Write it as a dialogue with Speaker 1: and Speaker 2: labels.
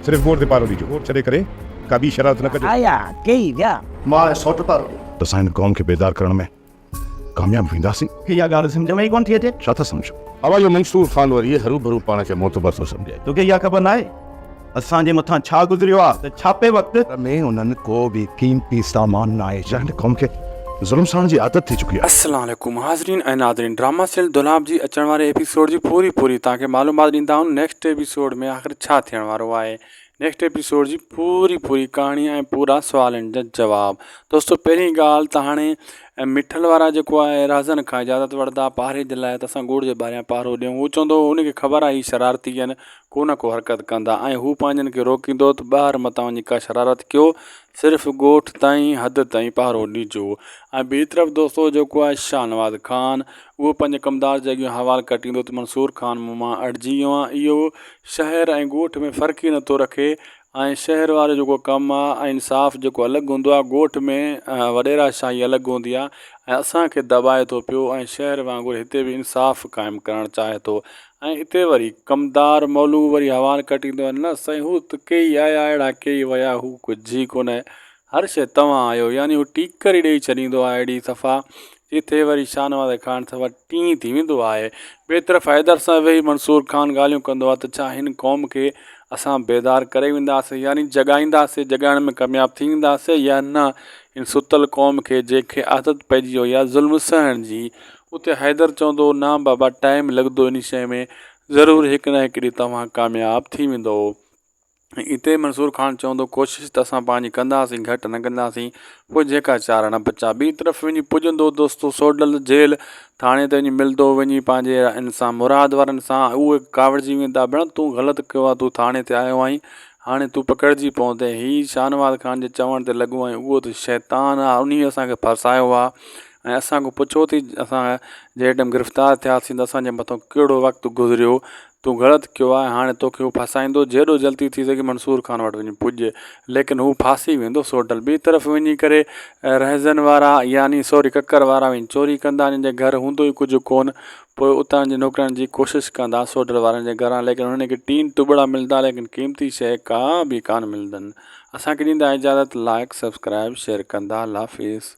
Speaker 1: صرف ڳوٺ تي پارو ڏجو. ڳوٺ ڇڏي ڪري ڪا ٻي شرارت نه ڪجو.
Speaker 2: آيا ڪيئي ويا.
Speaker 3: مان ۽ سئوٽ پارو ڏيو.
Speaker 4: ته اسان هن قوم کي بيدار ڪرڻ ۾ ڪامياب وينداسين.
Speaker 5: مون کي اها ڳالهه سمجهه ۾ ئي ڪونه ٿي اچي.
Speaker 4: ڇا ٿا سمجهو؟
Speaker 6: اوهان جو منصور خان وري هروڀرو پاڻ کي معتبر ٿو سمجهي.
Speaker 5: توکي اها خبر ناهي اسان جي مٿان ڇا گذريو آهي ته ڇاپي وقت.
Speaker 4: ۾ انهن ڪو به قيمتي سامان ناهي ڇڏيو. هن قوم کي ظلم سهڻ جي عادت ٿي چڪي آهي.
Speaker 7: السلام عليڪم حاضرين ۽ ناظرين ڊراما سيريل دولاب جي اچڻ واري ايپيسوڊ جي پوري پوري توهان کي معلومات ڏيندا آهيون نيڪسٽ ايپيسوڊ ۾ آخر ڇا ٿيڻ وارو آهي نيڪسٽ ايپيسوڊ جي پوري پوري ڪهاڻي ۽ پورا سوالن جا جواب دوستو پهرين ڳالهه ته هاڻي مٺل وارا جيڪو آهي رازن کان اجازت وٺندا پاري جي لاء ته اسان ڳوڙ جي ٻاهريان پارو ڏيون هو چوندو ان کي خبر آهي هي شرارتي آهن ڪو نه ڪو حرڪت ڪندا ۽ هو پنهنجن کي روڪيندو ته ٻاهر متان وڃي ڪا شرارت ڪيو صرف ڳوٺ تائين حد تائين پهرو ڏجو ۽ ٻي طرف دوستو جيڪو آهي شاهنواز خان اهو پنهنجي ڪمدار جي اڳيان حوال ڪٽيندو ته منصور خان مون مان اڙجي ويو آهيان اهو شهر ۽ ڳوٺ ۾ فرق ئي نٿو رکي ۽ شهر وارو جيڪو ڪم آهي ۽ انصاف جيڪو الڳ هوندو آهي ڳوٺ ۾ وڏيرا شاهي الڳ هوندي آهي ۽ اسان کي دٻائي ٿو پيو ۽ شهر وانگر هتي به انصاف قائم ڪرڻ چاهي ٿو ۽ اتي وري ڪمدار مولو وري حوال ڪٽيندو آهي نه سائين هو ته ڪيئي آيا اهڙا ڪيئي ويا هو ڪجهه ئي ڪونه هر شيء توهان آهيو يعني هو ٽيڪر ئي ڏئي ڇڏيندو آهي اهڙي صفا جتي وري شاهنواز خان صفا ٽين ٿي ويندو آهي ٻئي طرف حيدر سان ويهي منصور خان ڳالهيون ڪندو آهي ته ڇا هن قوم کي اسان بيدار ڪري وينداسين يعني جڳائينداسين جڳائڻ ۾ ڪامياب ٿي وينداسين يا نه هن ستل قوم کي جنهن کي عادت پئجي وئي آهي ظلم سهڻ جي اتي حيدر چوندو هو، نه بابا ٽائيم لڳندو انهي شيء ۾ ضرور هڪ نه هڪ ڏينهن توهان ڪامياب ٿي ويندؤ. ۽ اتي منصور خان چوندو ڪوشش ته اسان پنهنجي ڪنداسين گهٽ نه ڪنداسين پوء جيڪا چارا نه بچا. ٻي طرف وڃي پڄندو دوستو سوڍل جيل ٿاڻي تي وڃي ملندو وڃي پنهنجي ان سان مراد وارن سان اهي ڪاوڙجي ويندا ڀيڻ تون غلط ڪيو آهي تون ٿاڻي تي آيو آهين هاڻي تون پڪڙجي پوندين هي شاهنواز خان جي چوڻ تي لڳو آهين اهو ته شيطان آهي انهي اسان کي ڦاسايو آهي ۽ اسان کان پڇو ٿي اسان جنهن ٽائيم گرفتار ٿياسين ته اسان جي مٿان ڪهڙو وقت گذريو تون غلط ڪيو آهي هاڻي توکي هو ڦاسائيندو جيڏو جلدي ٿي سگهي منصور خان وٽ وڃي پڄ ليڪن هو ڦاسي ويندو سوڍل ٻي طرف وڃي ڪري رهزن وارا يعني سوري ڪڪر وارا وڃي چوري ڪندا انهن جي گهر هوندو ئي ڪجهه ڪونه پوء اتان جي نوڪرن جي ڪوشش ڪندا سوڍل وارن جي گهران ليڪن انهن کي ٽين ٽٻڙا ملندا ليڪن قيمتي شيء ڪا به ڪانه ملندن اسان کي ڏيندا اجازت لائڪ سبسڪرائب شيئر ڪندا الله حافظ.